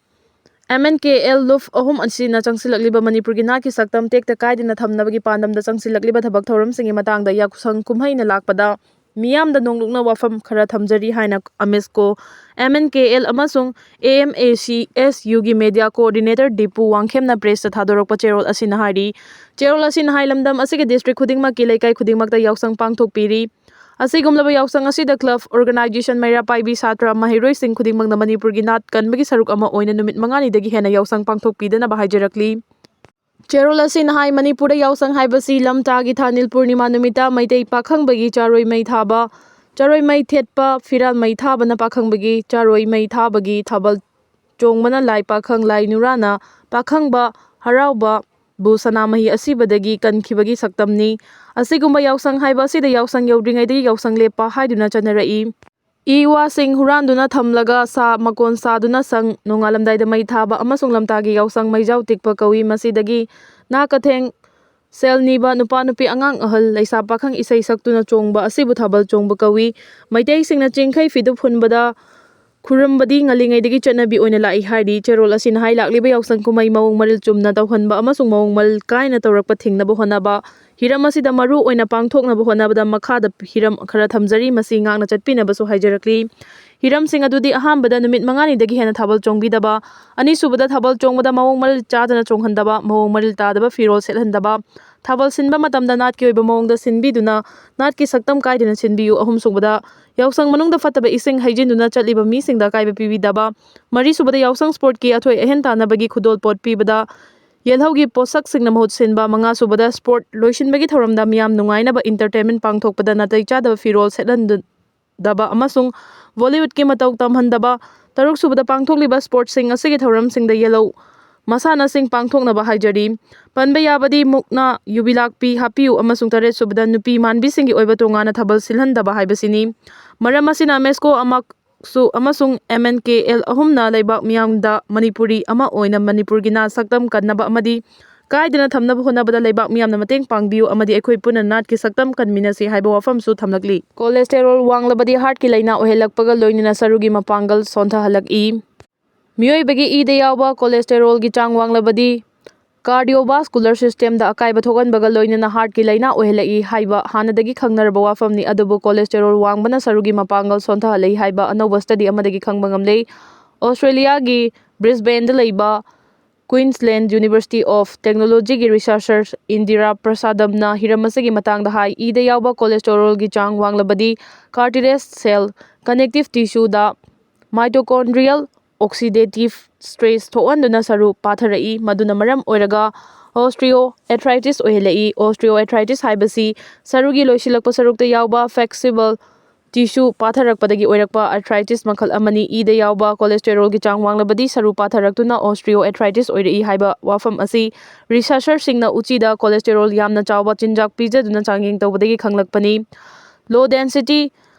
M N K L ꯂꯨꯞ ꯑꯍꯨꯝ ꯑꯁꯤꯅ ꯆꯪꯁꯤꯜꯂꯛꯂꯤꯕ ꯃꯅꯤꯄꯨꯔꯒꯤ ꯅꯥꯠꯀꯤ ꯁꯛꯇꯝ ꯇꯦꯛꯇ ꯀꯥꯏꯗꯅ ꯊꯝꯅꯕꯒꯤ ꯄꯥꯟꯗꯝꯗ ꯆꯪꯁꯤꯜꯂꯛꯂꯤꯕ ꯊꯕꯛ ꯊꯧꯔꯝꯁꯤꯡꯒꯤ ꯃꯇꯥꯡꯗ ꯌꯥꯎꯁꯪ ꯀꯨꯝꯍꯩꯅ ꯂꯥꯛꯄꯗ ꯃꯤꯌꯥꯝꯗ ꯅꯣꯡꯂꯨꯛꯅ ꯋꯥꯐꯝ ꯈꯔ ꯊꯝꯖꯔꯤ ꯍꯥꯏꯅ ꯑꯃꯦꯁꯀꯣ, M N K L ꯑꯃꯁꯨꯡ A M A C S Uꯒꯤ media coordinator Dipu ꯋꯥꯡꯈꯦꯝꯅ pressꯇ ꯊꯥꯗꯣꯔꯛꯄ ꯆꯦꯔꯣꯜ ꯑꯁꯤꯅ ꯍꯥꯏꯔꯤ꯫ ꯆꯦꯔꯣꯜ ꯑꯁꯤꯅ ꯍꯥꯏ, ꯂꯝꯗꯝ ꯑꯁꯤꯒꯤ district ꯈꯨꯗꯤꯡꯃꯛꯀꯤ ꯂꯩꯀꯥꯏ ꯈꯨꯗꯤꯡꯃꯛꯇ ꯌꯥꯎꯁꯪ ꯄꯥꯡꯊꯣꯛꯄꯤꯔꯤ꯫ ꯑꯁꯤꯒꯨꯝꯂꯕ ꯌꯥꯎꯁꯪ ꯑꯁꯤꯗ club, organization, ꯃꯩꯔꯥ ꯄꯥꯏꯕꯤ, ꯁꯥꯇ꯭ꯔ, ꯃꯍꯩꯔꯣꯏꯁꯤꯡ ꯈꯨꯗꯤꯡꯃꯛꯅ ꯃꯅꯤꯄꯨꯔꯒꯤ ꯅꯥꯠ ꯀꯟꯕꯒꯤ ꯁꯔꯨꯛ ꯑꯃ ꯑꯣꯏꯅ ꯅꯨꯃꯤꯠ ꯃꯉꯥꯅꯤꯗꯒꯤ ꯍꯦꯟꯅ ꯌꯥꯎꯁꯪ ꯄꯥꯡꯊꯣꯛꯄꯤꯗꯅꯕ ꯍꯥꯏꯖꯔꯛꯂꯤ꯫ ꯆꯦꯔꯣꯜ ꯑꯁꯤꯅ ꯍꯥꯏ, ꯃꯅꯤꯄꯨꯔꯗ ꯌꯥꯎꯁꯪ ꯍꯥꯏꯕꯁꯤ ꯂꯝꯇꯥꯒꯤ ꯊꯥꯅꯤꯜ ꯄꯨꯔꯅꯤꯃꯥ ꯅꯨꯃꯤꯠꯇ ꯃꯩꯇꯩ ꯄꯥꯈꯪꯕꯒꯤ ꯆꯥꯔꯣꯏ ꯃꯩ ꯊꯥꯕ, ꯆꯥꯔꯣꯏ ꯃꯩ ꯊꯦꯠꯄ, ꯐꯤꯔꯥꯜ ꯃꯩ ꯊꯥꯕꯅ ꯄꯥꯈꯪꯕꯒꯤ ꯆꯥꯔꯣꯏ ꯃꯩ ꯊꯥꯕꯒꯤ ꯊꯥꯕꯜ ꯆꯣꯡꯕꯅ ꯂꯥꯏ ꯄꯥꯈꯪ, ꯂꯥꯏ ꯅꯨꯔꯥꯅ ꯄꯥꯈꯪꯕ ꯍꯔꯥꯎꯕꯕꯨ ꯁꯅꯥꯃꯍꯤ ꯑꯁꯤꯕꯗꯒꯤ ꯀꯟꯈꯤꯕꯒꯤ ꯁꯛꯇꯝꯅꯤ꯫ ꯑꯁꯤꯒꯨꯝꯕ ꯌꯥꯎꯁꯪ ꯍꯥꯏꯕ ꯑꯁꯤꯗ ꯌꯥꯎꯁꯪ ꯌꯧꯗ꯭ꯔꯤꯉꯩꯗꯒꯤ ꯌꯥꯎꯁꯪ ꯂꯦꯞꯄ ꯍꯥꯏꯗꯨꯅ ꯆꯠꯅꯔꯛꯏ꯫ ꯏ ꯋꯥꯁꯤꯡ ꯍꯨꯔꯥꯟꯗꯨꯅ ꯊꯝꯂꯒ ꯁꯥ ꯃꯀꯣꯟ ꯁꯥꯗꯨꯅ ꯁꯪ ꯅꯣꯡꯉꯥꯜꯂꯝꯗꯥꯏꯗ ꯃꯩ ꯊꯥꯕ ꯑꯃꯁꯨꯡ ꯂꯝꯇꯥꯒꯤ ꯌꯥꯎꯁꯪ ꯃꯩꯖꯥꯎ ꯇꯤꯛꯄ ꯀꯧꯏ꯫ ꯃꯁꯤꯗꯒꯤ ꯅꯥ ꯀꯊꯦꯡ, ꯁꯦꯜ ꯅꯤꯕ, ꯅꯨꯄꯥ ꯅꯨꯄꯤ ꯑꯉꯥꯡ ꯑꯍꯜ ꯂꯩꯁꯥ ꯄꯥꯈꯪ ꯏꯁꯩ ꯁꯛꯇꯨꯅ ꯆꯣꯡꯕ ꯑꯁꯤꯕꯨ ꯊꯥꯕꯜ ꯆꯣꯡꯕ ꯀꯧꯏ꯫ ꯃꯩꯇꯩꯁꯤꯡꯅ ꯆꯤꯡꯈꯩ ꯐꯤꯗꯨꯞ ꯍꯨꯟꯕꯗ ꯈꯨꯔꯨꯝꯕꯗꯤ ꯉꯜꯂꯤꯉꯩꯗꯒꯤ ꯆꯠꯅꯕꯤ ꯑꯣꯏꯅ ꯂꯥꯛꯏ ꯍꯥꯏꯔꯤ꯫ ꯆꯦꯔꯣꯜ ꯑꯁꯤꯅ ꯍꯥꯏ, ꯂꯥꯛꯂꯤꯕ ꯌꯥꯎꯁꯪ ꯀꯨꯝꯍꯩ ꯃꯑꯣꯡ ꯃꯔꯤꯜ ꯆꯨꯝꯅ ꯇꯧꯍꯟꯕ ꯑꯃꯁꯨꯡ ꯃꯑꯣꯡ ꯃꯔꯤꯜ ꯀꯥꯏꯅ ꯇꯧꯔꯛꯄ ꯊꯤꯡꯅꯕ ꯍꯣꯠꯅꯕ, ꯍꯤꯔꯝ ꯑꯁꯤꯗ ꯃꯔꯨ ꯑꯣꯏꯅ ꯄꯥꯡꯊꯣꯛꯅꯕ ꯍꯣꯠꯅꯕꯗ ꯃꯈꯥꯗ ꯍꯤꯔꯝ ꯈꯔ ꯊꯝꯖꯔꯤ, ꯃꯁꯤ ꯉꯥꯛꯅ ꯆꯠꯄꯤꯅꯕꯁꯨ ꯍꯥꯏꯖꯔꯛꯂꯤ꯫ ꯍꯤꯔꯝꯁꯤꯡ ꯑꯗꯨꯗꯤ: ꯑꯍꯥꯟꯕꯗ, ꯅꯨꯃꯤꯠ ꯃꯉꯥꯅꯤꯗꯒꯤ ꯍꯦꯟꯅ ꯊꯥꯕꯜ ꯆꯣꯡꯕꯤꯗꯕ, ꯑꯅꯤꯁꯨꯕꯗ, ꯊꯥꯕꯜ ꯆꯣꯡꯕꯗ ꯃꯑꯣꯡ ꯃꯔꯤꯜ ꯆꯥꯗꯅ ꯆꯣꯡꯍꯟꯗꯕ, ꯃꯑꯣꯡ ꯃꯔꯤꯜ ꯇꯥꯗꯕ ꯐꯤꯔꯣꯜ ꯁꯦꯠꯍꯟꯗꯕ, ꯊꯥꯕꯜ ꯁꯤꯟꯕ ꯃꯇꯝꯗ ꯅꯥꯠꯀꯤ ꯑꯣꯏꯕ ꯃꯑꯣꯡꯗ ꯁꯤꯟꯕꯤꯗꯨꯅ ꯅꯥꯠꯀꯤ ꯁꯛꯇꯝ ꯀꯥꯏꯗꯅ ꯁꯤꯟꯕꯤꯌꯨ꯫ ꯑꯍꯨꯝꯁꯨꯕꯗ, ꯌꯥꯎꯁꯪ ꯃꯅꯨꯡꯗ ꯐꯠꯇꯕ ꯏꯁꯤꯡ ꯍꯩꯖꯤꯟꯗꯨꯅ ꯆꯠꯂꯤꯕ ꯃꯤꯁꯤꯡꯗ ꯑꯀꯥꯏꯕ ꯄꯤꯕꯤꯗꯕ꯫ ꯃꯔꯤꯁꯨꯕꯗ, ꯌꯥꯎꯁꯪ sportꯀꯤ ꯑꯊꯣꯏ ꯑꯍꯦꯟ ꯇꯥꯟꯅꯕꯒꯤ ꯈꯨꯗꯣꯜꯄꯣꯠ ꯄꯤꯕꯗ ꯌꯦꯜꯍꯧꯒꯤ ꯄꯣꯠꯁꯛꯁꯤꯡꯅ ꯃꯍꯨꯠ ꯁꯤꯟꯕ꯫ ꯃꯉꯥꯁꯨꯕꯗ, sport ꯂꯣꯏꯁꯤꯟꯕꯒꯤ ꯊꯧꯔꯝꯗ ꯃꯤꯌꯥꯝ ꯅꯨꯡꯉꯥꯏꯅꯕ entertainment ꯄꯥꯡꯊꯣꯛꯄꯗ ꯅꯥꯇꯩ ꯆꯥꯗꯕ ꯐꯤꯔꯣꯜ ꯁꯦꯠꯍꯟꯗꯕ ꯑꯃꯁꯨꯡ Bollywoodꯀꯤ ꯃꯇꯧ ꯇꯝꯍꯟꯗꯕ꯫ ꯇꯔꯨꯛꯁꯨꯕꯗ, ꯄꯥꯡꯊꯣꯛꯂꯤꯕ sportꯁꯤꯡ ꯑꯁꯤꯒꯤ ꯊꯧꯔꯝꯁꯤꯡꯗ ꯌꯦꯜꯍꯧ ꯃꯁꯥꯟꯅꯁꯤꯡ ꯄꯥꯡꯊꯣꯛꯅꯕ ꯍꯥꯏꯖꯔꯤ꯫ ꯄꯟꯕ ꯌꯥꯕꯗꯤ ꯃꯨꯛꯅꯥ, ꯌꯨꯕꯤ ꯂꯥꯛꯄꯤ ꯍꯥꯞꯄꯤꯌꯨ ꯑꯃꯁꯨꯡ ꯇꯔꯦꯠꯁꯨꯕꯗ, ꯅꯨꯄꯤ ꯃꯥꯟꯕꯤꯁꯤꯡꯒꯤ ꯑꯣꯏꯕ ꯇꯣꯉꯥꯟꯅ ꯊꯥꯕꯜ ꯁꯤꯜꯍꯟꯗꯕ ꯍꯥꯏꯕꯁꯤꯅꯤ꯫ ꯃꯔꯝ ꯑꯁꯤꯅ ꯑꯃꯦꯁꯀꯣ ꯑꯃꯛꯁꯨ ꯑꯃꯁꯨꯡ M N K L ꯑꯍꯨꯝꯅ ꯂꯩꯕꯥꯛ ꯃꯤꯌꯥꯝꯗ ꯃꯅꯤꯄꯨꯔꯤ ꯑꯃ ꯑꯣꯏꯅ ꯃꯅꯤꯄꯨꯔꯒꯤ ꯅꯥꯠ ꯁꯛꯇꯝ ꯀꯟꯅꯕ ꯑꯃꯗꯤ ꯀꯥꯏꯗꯅ ꯊꯝꯅꯕ ꯍꯣꯠꯅꯕꯗ ꯂꯩꯕꯥꯛ ꯃꯤꯌꯥꯝꯅ ꯃꯇꯦꯡ ꯄꯥꯡꯕꯤꯌꯨ ꯑꯃꯗꯤ ꯑꯩꯈꯣꯏ ꯄꯨꯟꯅ ꯅꯥꯠꯀꯤ ꯁꯛꯇꯝ ꯀꯟꯃꯤꯟꯅꯁꯤ ꯍꯥꯏꯕ ꯋꯥꯐꯝꯁꯨ ꯊꯝꯂꯛꯂꯤ꯫ Cholesterol ꯋꯥꯡꯂꯕꯗꯤ heartꯀꯤ ꯂꯥꯏꯅꯥ ꯑꯣꯏꯍꯜꯂꯛꯄꯒ ꯂꯣꯏꯅꯅ ꯁꯔꯨꯒꯤ ꯃꯄꯥꯡꯒꯜ ꯁꯣꯟꯊꯍꯜꯂꯛꯏ꯫ ꯃꯤꯑꯣꯏꯕꯒꯤ ꯏꯗ ꯌꯥꯎꯕ cholesterolꯒꯤ ꯆꯥꯡ ꯋꯥꯡꯂꯕꯗꯤ cardiovascular systemꯗ ꯑꯀꯥꯏꯕ ꯊꯣꯛꯍꯟꯕꯒ ꯂꯣꯏꯅꯅ heartꯀꯤ ꯂꯥꯏꯅꯥ ꯑꯣꯏꯍꯜꯂꯛꯏ ꯍꯥꯏꯕ ꯍꯥꯟꯅꯗꯒꯤ ꯈꯪꯅꯔꯕ ꯋꯥꯐꯝꯅꯤ꯫ ꯑꯗꯨꯕꯨ cholesterol ꯋꯥꯡꯕꯅ ꯁꯔꯨꯒꯤ ꯃꯄꯥꯡꯒꯜ ꯁꯣꯟꯊꯍꯜꯂꯛꯏ ꯍꯥꯏꯕ ꯑꯅꯧꯕ study ꯑꯃꯗꯒꯤ ꯈꯪꯕ ꯉꯝꯂꯦ꯫ Australiaꯒꯤ Brisbaneꯗ ꯂꯩꯕ Queensland University of Technologyꯒꯤ researcher Indira Prasadamꯅ ꯍꯤꯔꯝ ꯑꯁꯤꯒꯤ ꯃꯇꯥꯡꯗ ꯍꯥꯏ, ꯏꯗ ꯌꯥꯎꯕ cholesterolꯒꯤ ꯆꯥꯡ ꯋꯥꯡꯂꯕꯗꯤ cartilage cell, connective tissueꯗ mitochondrial oxidative stress ꯊꯣꯛꯍꯟꯗꯨꯅ ꯁꯔꯨ ꯄꯥꯊꯔꯛꯏ, ꯃꯗꯨꯅ ꯃꯔꯝ ꯑꯣꯏꯔꯒ osteoarthritis ꯑꯣꯏꯍꯜꯂꯛꯏ꯫ Osteoarthritis ꯍꯥꯏꯕꯁꯤ ꯁꯔꯨꯒꯤ ꯂꯣꯏꯁꯤꯜꯂꯛꯄ ꯁꯔꯨꯛꯇ ꯌꯥꯎꯕ flexible tissue ꯄꯥꯊꯔꯛꯄꯗꯒꯤ ꯑꯣꯏꯔꯛꯄ arthritis ꯃꯈꯜ ꯑꯃꯅꯤ꯫ ꯏꯗ ꯌꯥꯎꯕ cholesterolꯒꯤ ꯆꯥꯡ ꯋꯥꯡꯂꯕꯗꯤ ꯁꯔꯨ ꯄꯥꯊꯔꯛꯇꯨꯅ osteoarthritis ꯑꯣꯏꯔꯛꯏ ꯍꯥꯏꯕ ꯋꯥꯐꯝ ꯑꯁꯤ researcherꯁꯤꯡꯅ ꯎꯆꯤꯗ cholesterol ꯌꯥꯝꯅ ꯆꯥꯎꯕ ꯆꯤꯟꯖꯥꯛ ꯄꯤꯖꯗꯨꯅ ꯆꯥꯡꯌꯦꯡ ꯇꯧꯕꯗꯒꯤ ꯈꯪꯂꯛꯄꯅꯤ꯫ Low density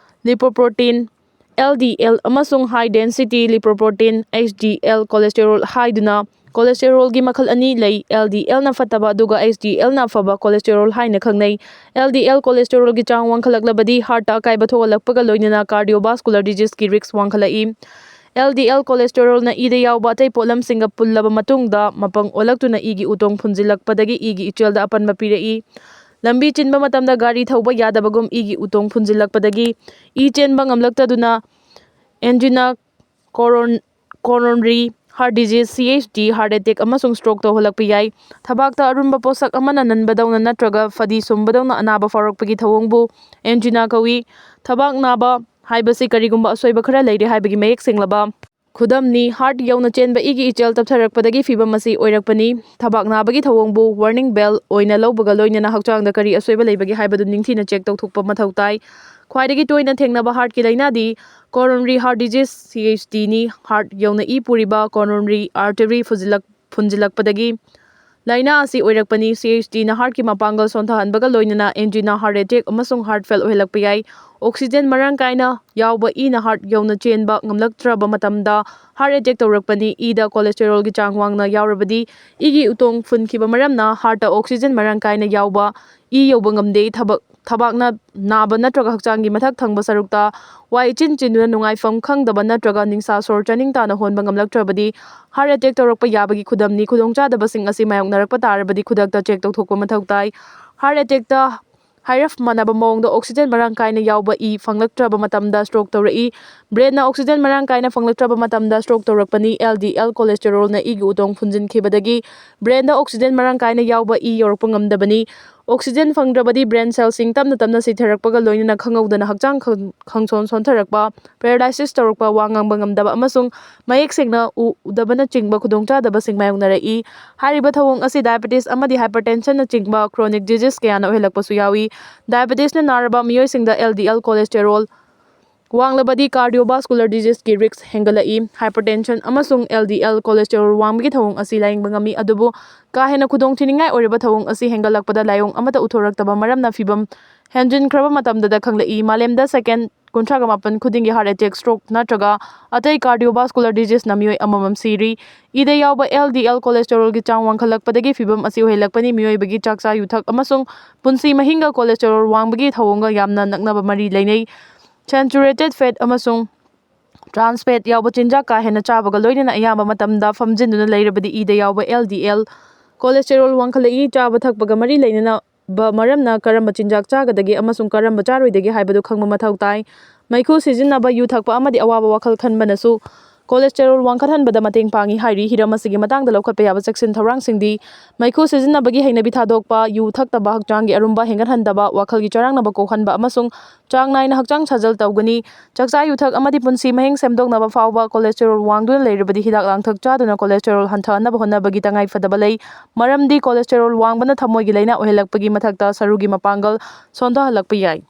lipoprotein, LDL, ꯑꯃꯁꯨꯡ high density lipoprotein, HDL cholesterol ꯍꯥꯏꯗꯨꯅ cholesterolꯒꯤ ꯃꯈꯜ ꯑꯅꯤ ꯂꯩ꯫ LDLꯅ ꯐꯠꯇꯕ ꯑꯗꯨꯒ HDLꯅ ꯑꯐꯕ cholesterol ꯍꯥꯏꯅ ꯈꯪꯅꯩ꯫ LDL cholesterolꯒꯤ ꯆꯥꯡ ꯋꯥꯡꯈꯠꯂꯛꯂꯕꯗꯤ heartꯇ ꯑꯀꯥꯏꯕ ꯊꯣꯛꯍꯜꯂꯛꯄꯒ ꯂꯣꯏꯅꯅ cardiovascular diseaseꯀꯤ risk ꯋꯥꯡꯈꯠꯂꯛꯏ꯫ LDL cholesterolꯅ ꯏꯗ ꯌꯥꯎꯕ ꯑꯇꯩ ꯄꯣꯠꯂꯝꯁꯤꯡꯒ ꯄꯨꯜꯂꯕ ꯃꯇꯨꯡꯗ ꯃꯄꯪ ꯑꯣꯜꯂꯛꯇꯨꯅ ꯏꯒꯤ ꯎꯇꯣꯡ ꯐꯨꯟꯖꯤꯜꯂꯛꯄꯗꯒꯤ ꯏꯒꯤ ꯏꯆꯦꯜꯗ ꯑꯄꯟꯕ ꯄꯤꯔꯛꯏ꯫ ꯂꯝꯕꯤ ꯆꯤꯟꯕ ꯃꯇꯝꯗ ꯒꯥꯔꯤ ꯊꯧꯕ ꯌꯥꯗꯕꯒꯨꯝ ꯏꯒꯤ ꯎꯇꯣꯡ ꯐꯨꯟꯖꯤꯜꯂꯛꯄꯗꯒꯤ ꯏ ꯆꯦꯟꯕ ꯉꯝꯂꯛꯇꯗꯨꯅ angina, coron-, coronary heart disease, CHD, heart attack ꯑꯃꯁꯨꯡ stroke ꯇꯧꯍꯜꯂꯛꯄ ꯌꯥꯏ꯫ ꯊꯕꯥꯛꯇ ꯑꯔꯨꯝꯕ ꯄꯣꯠꯁꯛ ꯑꯃꯅ ꯅꯟꯕꯗꯧꯅ ꯅꯠꯇ꯭ꯔꯒ ꯐꯗꯤ ꯁꯨꯝꯕꯗꯧꯅ ꯑꯅꯥꯕ ꯐꯥꯎꯔꯛꯄꯒꯤ ꯊꯧꯑꯣꯡꯕꯨ angina ꯀꯧꯏ꯫ ꯊꯕꯥꯛ ꯅꯥꯕ ꯍꯥꯏꯕꯁꯤ ꯀꯔꯤꯒꯨꯝꯕ ꯑꯁꯣꯏꯕ ꯈꯔ ꯂꯩꯔꯦ ꯍꯥꯏꯕꯒꯤ ꯃꯌꯦꯛ ꯁꯦꯡꯂꯕ ꯈꯨꯗꯝꯅꯤ꯫ Heart ꯌꯧꯅ ꯆꯦꯟꯕ ꯏꯒꯤ ꯏꯆꯦꯜ ꯇꯞꯊꯔꯛꯄꯗꯒꯤ ꯐꯤꯚꯝ ꯑꯁꯤ ꯑꯣꯏꯔꯛꯄꯅꯤ꯫ ꯊꯕꯥꯛ ꯅꯥꯕꯒꯤ ꯊꯧꯑꯣꯡꯕꯨ warning bell ꯑꯣꯏꯅ ꯂꯧꯕꯒ ꯂꯣꯏꯅꯅ ꯍꯛꯆꯥꯡꯗ ꯀꯔꯤ ꯑꯁꯣꯏꯕ ꯂꯩꯕꯒꯦ ꯍꯥꯏꯕꯗꯨ ꯅꯤꯡꯊꯤꯅ check ꯇꯧꯊꯣꯛꯄ ꯃꯊꯧ ꯇꯥꯏ꯫ ꯈ꯭ꯋꯥꯏꯗꯒꯤ ꯇꯣꯏꯅ ꯊꯦꯡꯅꯕ heartꯀꯤ ꯂꯥꯏꯅꯥꯗꯤ coronary heart disease, CHDꯅꯤ꯫ Heart ꯌꯧꯅ ꯏ ꯄꯨꯔꯤꯕ coronary artery ꯐꯨꯖꯤꯜꯂꯛ-, ꯐꯨꯟꯖꯤꯜꯂꯛꯄꯗꯒꯤ ꯂꯥꯏꯅꯥ ꯑꯁꯤ ꯑꯣꯏꯔꯛꯄꯅꯤ꯫ CHDꯅ heartꯀꯤ ꯃꯄꯥꯡꯒꯜ ꯁꯣꯟꯊꯍꯟꯕꯒ ꯂꯣꯏꯅꯅ angina, heart attack ꯑꯃꯁꯨꯡ heart fail ꯑꯣꯏꯍꯜꯂꯛꯄ ꯌꯥꯏ꯫ Oxygen ꯃꯔꯥꯡ ꯀꯥꯏꯅ ꯌꯥꯎꯕ ꯏꯅ heart ꯌꯧꯅ ꯆꯦꯟꯕ ꯉꯝꯂꯛꯇ꯭ꯔꯕ ꯃꯇꯝꯗ heart attack ꯇꯧꯔꯛꯄꯅꯤ꯫ ꯏꯗ cholesterolꯒꯤ ꯆꯥꯡ ꯋꯥꯡꯅ ꯌꯥꯎꯔꯕꯗꯤ ꯏꯒꯤ ꯎꯇꯣꯡ ꯐꯨꯟꯈꯤꯕ ꯃꯔꯝꯅ heartꯇ oxygen ꯃꯔꯥꯡ ꯀꯥꯏꯅ ꯌꯥꯎꯕ ꯏ ꯌꯧꯕ ꯉꯝꯗꯦ꯫ ꯊꯕꯛ ꯊꯕꯥꯛꯅ ꯅꯥꯕ ꯅꯠꯇ꯭ꯔꯒ ꯍꯛꯆꯥꯡꯒꯤ ꯃꯊꯛ ꯊꯪꯕ ꯁꯔꯨꯛꯇ ꯋꯥꯏ ꯏꯆꯤꯟ ꯆꯤꯟꯗꯨꯅ ꯅꯨꯡꯉꯥꯏꯐꯝ ꯈꯪꯗꯕ ꯅꯠꯇ꯭ꯔꯒ ꯅꯤꯡꯁꯥ ꯁꯣꯔ ꯆꯥꯅꯤꯡ ꯇꯥꯅ ꯍꯣꯟꯕ ꯉꯝꯂꯛꯇ꯭ꯔꯕꯗꯤ heart attack ꯇꯧꯔꯛꯄ ꯌꯥꯕꯒꯤ ꯈꯨꯗꯝꯅꯤ꯫ ꯈꯨꯗꯣꯡꯆꯥꯗꯕꯁꯤꯡ ꯑꯁꯤ ꯃꯥꯌꯣꯛꯅꯔꯛꯄ ꯇꯥꯔꯕꯗꯤ ꯈꯨꯗꯛꯇ check ꯇꯧꯊꯣꯛꯄ ꯃꯊꯧ ꯇꯥꯏ꯫ Heart attackꯇ ꯍꯥꯏꯔꯞ ꯃꯥꯟꯅꯕ ꯃꯑꯣꯡꯗ oxygen ꯃꯔꯥꯡ ꯀꯥꯏꯅ ꯌꯥꯎꯕ ꯏ ꯐꯪꯂꯛꯇ꯭ꯔꯕ ꯃꯇꯝꯗ stroke ꯇꯧꯔꯛꯏ꯫ Brainꯅ oxygen ꯃꯔꯥꯡ ꯀꯥꯏꯅ ꯐꯪꯂꯛꯇ꯭ꯔꯕ ꯃꯇꯝꯗ stroke ꯇꯧꯔꯛꯄꯅꯤ꯫ L D L cholesterolꯅ ꯏꯒꯤ ꯎꯇꯣꯡ ꯐꯨꯟꯖꯤꯟꯈꯤꯕꯗꯒꯤ brainꯗ oxygen ꯃꯔꯥꯡ ꯀꯥꯏꯅ ꯌꯥꯎꯕ ꯏ ꯌꯧꯔꯛꯄ ꯉꯝꯗꯕꯅꯤ꯫ Oxygen ꯐꯪꯗ꯭ꯔꯕꯗꯤ brain cellꯁꯤꯡ ꯇꯞꯅ ꯇꯞꯅ ꯁꯤꯊꯔꯛꯄꯒ ꯂꯣꯏꯅꯅ ꯈꯪꯍꯧꯗꯅ ꯍꯛꯆꯥꯡ ꯈꯪ-, ꯈꯪꯁꯣꯟ ꯁꯣꯟꯊꯔꯛꯄ, paralysis ꯇꯧꯔꯛꯄ, ꯋꯥ ꯉꯥꯡꯕ ꯉꯝꯗꯕ ꯑꯃꯁꯨꯡ ꯃꯌꯦꯛ ꯁꯦꯡꯅ ꯎ-, ꯎꯗꯕꯅꯆꯤꯡꯕ ꯈꯨꯗꯣꯡꯆꯥꯗꯕꯁꯤꯡ ꯃꯥꯌꯣꯛꯅꯔꯛꯏ꯫ ꯍꯥꯏꯔꯤꯕ ꯊꯧꯑꯣꯡ ꯑꯁꯤ diabetes ꯑꯃꯗꯤ hypertensionꯅꯆꯤꯡꯕ chronic disease ꯀꯌꯥꯅ ꯑꯣꯏꯍꯜꯂꯛꯄꯁꯨ ꯌꯥꯎꯏ꯫ Diabetesꯅ ꯅꯥꯔꯕ ꯃꯤꯑꯣꯏꯁꯤꯡꯗ L D L cholesterol ꯋꯥꯡꯂꯕꯗꯤ cardiovascular diseaseꯀꯤ risk ꯍꯦꯟꯒꯠꯂꯛꯏ꯫ Hypertension ꯑꯃꯁꯨꯡ L D L cholesterol ꯋꯥꯡꯕꯒꯤ ꯊꯧꯑꯣꯡ ꯑꯁꯤ ꯂꯥꯌꯦꯡꯕ ꯉꯝꯃꯤ, ꯑꯗꯨꯕꯨ ꯀꯥ ꯍꯦꯟꯅ ꯈꯨꯗꯣꯡꯊꯤꯅꯤꯡꯉꯥꯏ ꯑꯣꯏꯔꯤꯕ ꯊꯧꯑꯣꯡ ꯑꯁꯤ ꯍꯦꯟꯒꯠꯂꯛꯄꯗ ꯂꯥꯏꯑꯣꯡ ꯑꯃꯠꯇ ꯎꯠꯊꯣꯔꯛꯇꯕ ꯃꯔꯝꯅ ꯐꯤꯚꯝ ꯍꯦꯟꯖꯤꯟꯈ꯭ꯔꯕ ꯃꯇꯝꯗꯗ ꯈꯪꯂꯛꯏ꯫ ꯃꯥꯂꯦꯝꯗ second ꯀꯨꯟꯊ꯭ꯔꯥꯒ ꯃꯥꯄꯟ ꯈꯨꯗꯤꯡꯒꯤ heart attack, stroke ꯅꯠꯇ꯭ꯔꯒ ꯑꯇꯩ cardiovascular diseaseꯅ ꯃꯤꯑꯣꯏ ꯑꯃꯃꯝ ꯁꯤꯔꯤ꯫ ꯏꯗ ꯌꯥꯎꯕ L D L cholesterolꯒꯤ ꯆꯥꯡ ꯋꯥꯡꯈꯠꯂꯛꯄꯗꯒꯤ ꯐꯤꯚꯝ ꯑꯁꯤ ꯑꯣꯏꯍꯜꯂꯛꯄꯅꯤ꯫ ꯃꯤꯑꯣꯏꯕꯒꯤ ꯆꯥꯛꯆꯥ ꯌꯨꯊꯛ ꯑꯃꯁꯨꯡ ꯄꯨꯟꯁꯤ ꯃꯍꯤꯡꯒ cholesterol ꯋꯥꯡꯕꯒꯤ ꯊꯧꯑꯣꯡꯒ ꯌꯥꯝꯅ ꯅꯛꯅꯕ ꯃꯔꯤ ꯂꯩꯅꯩ꯫ Saturated fat ꯑꯃꯁꯨꯡ trans fat ꯌꯥꯎꯕ ꯆꯤꯟꯖꯥꯛ ꯀꯥ ꯍꯦꯟꯅ ꯆꯥꯕꯒ ꯂꯣꯏꯅꯅ ꯑꯌꯥꯝꯕ ꯃꯇꯝꯗ ꯐꯝꯖꯤꯟꯗꯨꯅ ꯂꯩꯔꯕꯗꯤ ꯏꯗ ꯌꯥꯎꯕ L D L cholesterol ꯋꯥꯡꯈꯠꯂꯛꯏ꯫ ꯆꯥꯕ ꯊꯛꯄꯒ ꯃꯔꯤ ꯂꯩꯅꯅ ꯕ-, ꯃꯔꯝꯅ ꯀꯔꯝꯕ ꯆꯤꯟꯖꯥꯛ ꯆꯥꯒꯗꯒꯦ ꯑꯃꯁꯨꯡ ꯀꯔꯝꯕ ꯆꯥꯔꯣꯏꯗꯒꯦ ꯍꯥꯏꯕꯗꯨ ꯈꯪꯕ ꯃꯊꯧ ꯇꯥꯏ꯫ ꯃꯩꯈꯨ ꯁꯤꯖꯤꯟꯅꯕ, ꯌꯨ ꯊꯛꯄ ꯑꯃꯗꯤ ꯑꯋꯥꯕ ꯋꯥꯈꯜ ꯈꯟꯕꯅꯁꯨ cholesterol ꯋꯥꯡꯈꯠꯍꯟꯕꯗ ꯃꯇꯦꯡ ꯄꯥꯡꯏ ꯍꯥꯏꯔꯤ꯫ ꯍꯤꯔꯝ ꯑꯁꯤꯒꯤ ꯃꯇꯥꯡꯗ ꯂꯧꯈꯠꯄ ꯌꯥꯕ ꯆꯦꯛꯁꯤꯟ ꯊꯧꯔꯥꯡꯁꯤꯡꯗꯤ ꯃꯩꯈꯨ ꯁꯤꯖꯤꯟꯅꯕꯒꯤ ꯍꯩꯅꯕꯤ ꯊꯥꯗꯣꯛꯄ, ꯌꯨ ꯊꯛꯇꯕ, ꯍꯛꯆꯥꯡꯒꯤ ꯑꯔꯨꯝꯕ ꯍꯦꯟꯒꯠꯍꯟꯗꯕ, ꯋꯥꯈꯜꯒꯤ ꯆꯔꯥꯡꯅꯕ ꯀꯣꯛꯍꯟꯕ ꯑꯃꯁꯨꯡ ꯆꯥꯡ ꯅꯥꯏꯅ ꯍꯛꯆꯥꯡ ꯁꯥꯖꯦꯜ ꯇꯧꯒꯅꯤ꯫ ꯆꯥꯛꯆꯥ ꯌꯨꯊꯛ ꯑꯃꯗꯤ ꯄꯨꯟꯁꯤ ꯃꯍꯤꯡ ꯁꯦꯝꯗꯣꯛꯅꯕ ꯐꯥꯎꯕ cholesterol ꯋꯥꯡꯗꯨꯅ ꯂꯩꯔꯕꯗꯤ ꯍꯤꯗꯥꯛ ꯂꯥꯡꯊꯛ ꯆꯥꯗꯨꯅ cholesterol ꯍꯟꯊꯍꯟꯅꯕ ꯍꯣꯠꯅꯕꯒꯤ ꯇꯉꯥꯏ ꯐꯗꯕ ꯂꯩ꯫ ꯃꯔꯝꯗꯤ cholesterol ꯋꯥꯡꯕꯅ ꯊꯃꯣꯏꯒꯤ ꯂꯥꯏꯅꯥ ꯑꯣꯏꯍꯜꯂꯛꯄꯒꯤ ꯃꯊꯛꯇ ꯁꯔꯨꯒꯤ ꯃꯄꯥꯡꯒꯜ ꯁꯣꯟꯊꯍꯜꯂꯛꯄ ꯌꯥꯏ꯫